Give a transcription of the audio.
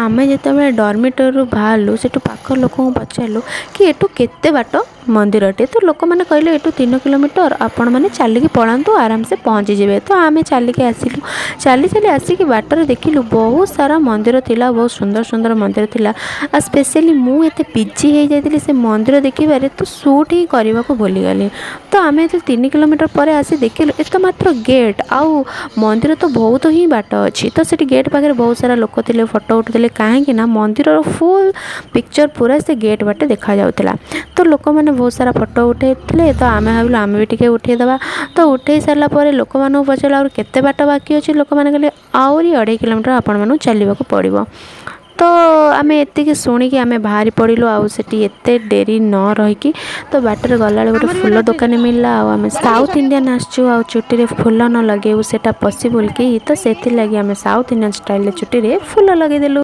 ଆମେ ଯେତେବେଳେ ଡରମିଟୋରୀରୁ ବାହାରିଲୁ, ସେଠୁ ପାଖ ଲୋକଙ୍କୁ ପଚାରିଲୁ କି ଏଠୁ କେତେ ବାଟ ମନ୍ଦିରଟି? ତ ଲୋକମାନେ କହିଲେ, ଏଠୁ 3 କିଲୋମିଟର, ଆପଣମାନେ ଚାଲିକି ପଳାନ୍ତୁ, ଆରାମସେ ପହଞ୍ଚିଯିବେ। ତ ଆମେ ଚାଲିକି ଆସିଲୁ। ଚାଲି ଚାଲି ଆସିକି ବାଟରେ ଦେଖିଲୁ, ବହୁତ ସାରା ମନ୍ଦିର ଥିଲା, ବହୁତ ସୁନ୍ଦର ସୁନ୍ଦର ମନ୍ଦିର ଥିଲା। ଆଉ ସ୍ପେଶିଆଲି ମୁଁ ଏତେ ବିଜି ହେଇଯାଇଥିଲି ସେ ମନ୍ଦିର ଦେଖିବାରେ, ତ ସୁଟ୍ ହିଁ କରିବାକୁ ଭୁଲିଗଲି। ତ ଆମେ ଯେତେବେଳେ 3 କିଲୋମିଟର ପରେ ଆସି ଦେଖିଲୁ, ଏ ତ ମାତ୍ର ଗେଟ୍, ଆଉ ମନ୍ଦିର ତ ବହୁତ ହିଁ ବାଟ ଅଛି। ତ ସେଠି ଗେଟ୍ ପାଖରେ ବହୁତ ସାରା ଲୋକ ଥିଲେ, ଫଟୋ ଉଠୁଥିଲେ, କାହିଁକି ନା ମନ୍ଦିରର ଫୁଲ୍ ପିକ୍ଚର୍ ପୁରା ସେ ଗେଟ୍ ବାଟେ ଦେଖାଯାଉଥିଲା। ତ ଲୋକମାନେ ବହୁତ ସାରା ଫଟୋ ଉଠେଇଥିଲେ। ତ ଆମେ ଭାବିଲୁ, ଆମେ ବି ଟିକେ ଉଠେଇଦେବା। ତ ଉଠେଇ ସାରିଲା ପରେ ଲୋକମାନଙ୍କୁ ପଚାରିଲୁ, ଆହୁରି କେତେ ବାଟ ବାକି ଅଛି? ଲୋକମାନେ କହିଲେ, ଆହୁରି 2.5 କିଲୋମିଟର ଆପଣମାନଙ୍କୁ ଚାଲିବାକୁ ପଡ଼ିବ। ତ ଆମେ ଏତିକି ଶୁଣିକି ଆମେ ବାହାରି ପଡ଼ିଲୁ, ଆଉ ସେଠି ଏତେ ଡେରି ନ ରହିକି। ତ ବାଟରେ ଗଲାବେଳେ ଗୋଟେ ଫୁଲ ଦୋକାନୀ ମିଳିଲା। ଆଉ ଆମେ ସାଉଥ୍ ଇଣ୍ଡିଆନ୍ ଆସିଛୁ, ଆଉ ଚୁଟିରେ ଫୁଲ ନ ଲଗେଇବୁ, ସେଇଟା ପସିବୁଲ୍ କି? ତ ସେଥିଲାଗି ଆମେ ସାଉଥ୍ ଇଣ୍ଡିଆନ୍ ଷ୍ଟାଇଲ୍ରେ ଚୁଟିରେ ଫୁଲ ଲଗେଇଦେଲୁ।